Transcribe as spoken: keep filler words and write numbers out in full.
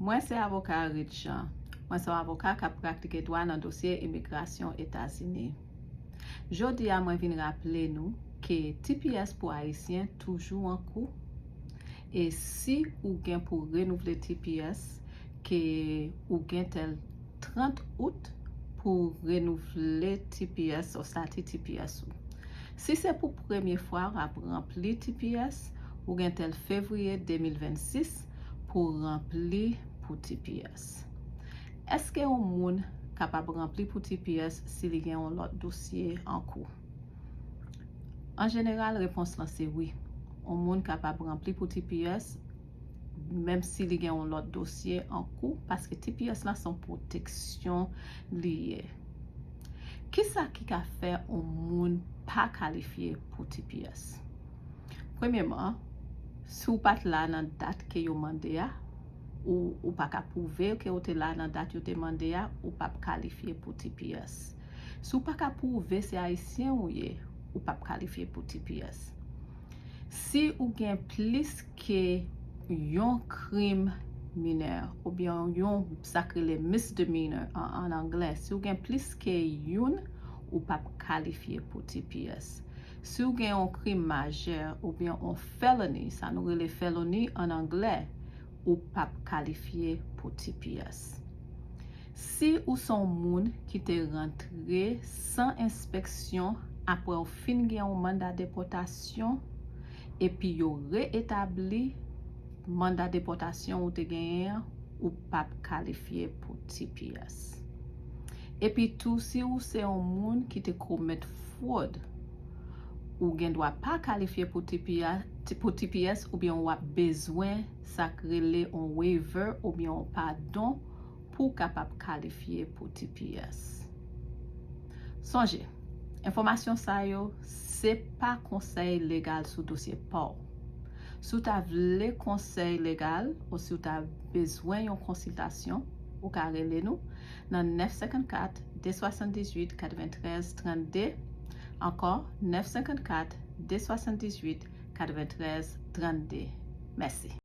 Mwen se avoka Reed Jean. Mwen se yon avoka k ap pratike dwa nan dosye imigrasyon Etazini. Jodi a, mwen vin raple nou ke T P S pou Ayisyen toujou an kou. E si ou gen pou renouvle T P S, ke ou gen tèl trant out pou renouvle T P S, ou estati T P S ou. Si se pou premye fwa w ap ranpli T P S, ou gen tèl fevriye de mil vennsis pou ranpli pou T P S. Èske yon moun kapab ranpli pou T P S si li gen yon lòt dosye an kou? An jeneral, repons lan se wi. Yon moun kapab ranpli pou T P S, menm si li gen yon lòt dosye an kou, paske T P S lan se yon pwoteksyon li ye. Kisa ki ka fè yon moun pa kalifye pou T P S? Premyeman, si w pa t la nan dat ke yo mande a, ou, ou pa ka pwouve ke w te la nan dat yo te mande a, ou p ap kalifye pou T P S. Si w pa ka pwouve se Ayisyen ou ye, ou p ap kalifye pou T P S. Si ou gen plis ke yon krim minè, oubyen yon, sa k rele misdemeanor an, an anglè, si w gen plis ke youn, ou p ap kalifye pou T P S. Si w gen yon krim majè oubyen yon felony, sa nou rele felony an anglè, ou p ap kalifye pou T P S. Si ou se yon moun ki te rantre san enspeksyon apre w fin gen yon manda depòtasyon, epi yo reetabli manda depòtasyon ou te genyen an, ou p ap kalifye pou T P S. Epi tou, si ou se yon moun ki te komèt fwòd, ou gen dwa pa kalifye pou T P S, pou T P S, oubyen w ap bezwen sa k rele yon waiver oubyen yon padon pou w kapab kalifye pou T P S. Sonje, enfòmasyon sa yo, se pa konsèy legal sou dosye pa w. Si w ta vle konsèy legal ou si w ta bezwen yon konsiltasyon, ou ka rele nou nan nèf senkannkat, de swasanndizuit, katreventrèz, trannde. Ankò, nèf senkannkat, de swasanndizuit, katreventrèz, trannde. Mèsi.